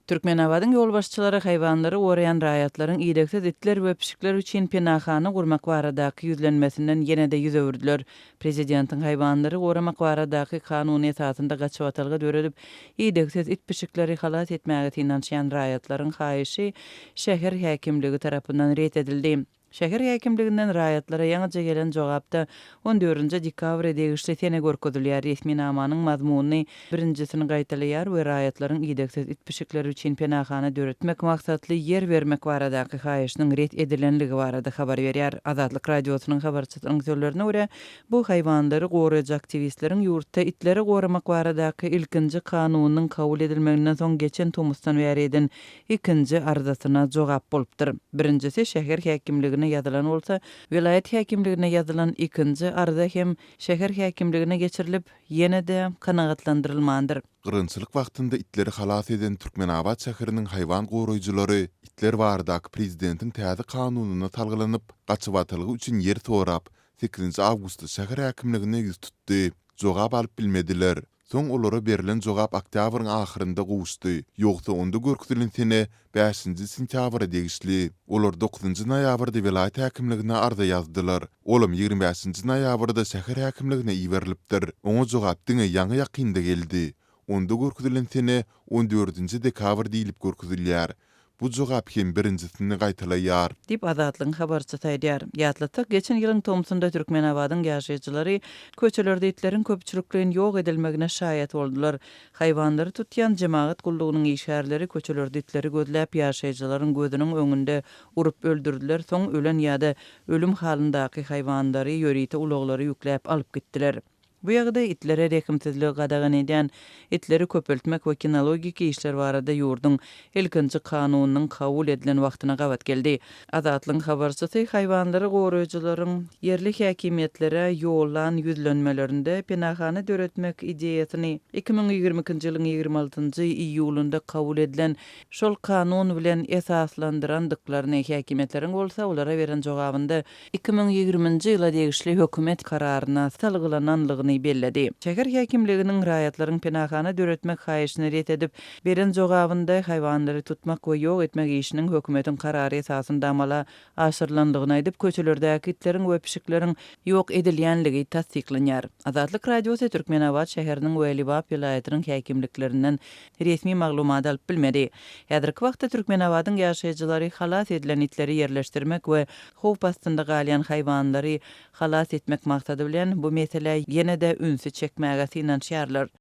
Türkmenabadyň ýolbaşçylary haýwanlary goraýan raýatlaryň idegsiz itler we pişikler üçin penahana gurmak baradaky ýüzlenmesinden ýene-de ýüz öwürdiler. Prezidentiň haýwanlary goramak baradaky kanuny esasynda gaçybatalga döredip, idegsiz it-pişikleri halas etmäge synanyşýan raýatlaryň haýyşy şäher häkimligi tarapyndan ret edildi. Şäher häkimliginden raýatlara ýaňyja gelen jogapda on dördünji dekabra degişli sene görkezilýär, resminamanyň mazmunyny birinjisini gaýtalaýar we raýatlaryň idegsiz it-pişikleri üçin penahana döretmek maksatly ýer bermek baradaky haýyşynyň ret edilenligi barada habar berýär. Azatlyk Radiosynyň habarçysynyň sözlerine görä, bu haýwanlary goraýjy aktiwistleriň ýurtda itleri goramak baradaky ilkinji kanunyň kabul edilmeginden soň geçen tomusdan bäri eden ikinji arzasyna jogap bolupdyr. Birinjisi şäher häkimligine ýazylan bolsa, welaýat häkimligine ýazylan ikinji arza hem şäher häkimligine geçirilip, ýene-de kanagatlandyrylmandyr. Gyrgynçylyk wagtynda itleri halas eden Türkmenabat şäheriniň haýwan goraýjylary itler baradaky prezidentiň täze kanunyna salgylanyp, gaçybatalga üçin ýer sorap, sekizinji awgustda şäher häkimligine ýüz tutdy. Jogap alyp bilmediler. Soň olara berlen jogap oktýabryň ahyrynda gowuşdy, ýogsa onda görkezilen sene bäşinji sentýabra degişli. Olar dokuzynjy noýabrda welaýat häkimligine arza ýazdylar. Olam 25 nji noýabrda şäher häkimligine iberilipdir. Oňa jogap diňe ýaňy-ýakynda geldi. Onda görkezilen sene on dördünji dekabr diýlip görkezilýär. Bu jogap hem birinjisini gaýtalaýar. Diýip, Azatlygyň habarçysy aýdýar. Ýatlatsak, geçen ýylyň tomsunda Türkmenabadyň ýaşaýjylary köçelerde itleriň köpçülikleýin ýok edilmegine şaýat boldular. Haýwanlary tutýan jemagat gullugynyň işgärleri köçelerde itleri gözläp, ýaşaýjylaryň gözüniň öňünde urup öldürdiler, soň ölen ýa-da ölüm halyndaky haýwanlary ýörite ulaglara ýükläp alyp gitdiler. Bu ýagdaý itlere rehimsizligi gadagan edýän itleri köpeltmek we kinologik işler barada ýurduň ilkinji kanunynyň kabul edilen wagtyna gabat geldi. Azatlygyň habarçysy haýwanlary goraýjylaryň ýerli häkimiýetlere ýollan ýüzlenmelerinde penahana döretmek ideýasyny 2022-nji ýylyň 26-njy iýulynda kabul edilen şol kanun bilen esaslandyrandyklaryny, häkimiýetleriň bolsa olara beren jogabynda 2020-nji ýyla degişli hökümet kararyna salgylananlygyny belledi. Şäher häkimliginiň raýatlaryň penahana döretmek haýyşyny ret edip, beren jogabynda haýwanlary tutmak we ýok etmek işiniň hökümetiň karary esasynda amala aşyrylandygyny aýdyp, köçelerdäki itleriň we pişikleriň ýok edilýänligi tassyklanýar. Azatlyk Radiosy Türkmenabat şäheriniň we Lebap welaýatynyň häkimliklerinden resmi maglumat alyp bilmedi. Häzirki wagtda Türkmenabadyň ýaşaýjylary halas edilen itleri ýerleşdirmek we howp astynda galýan haýwanlary halas etmek maksady bilen, bu meselä ýene-de ünsi çekmäge synanyşýarlar.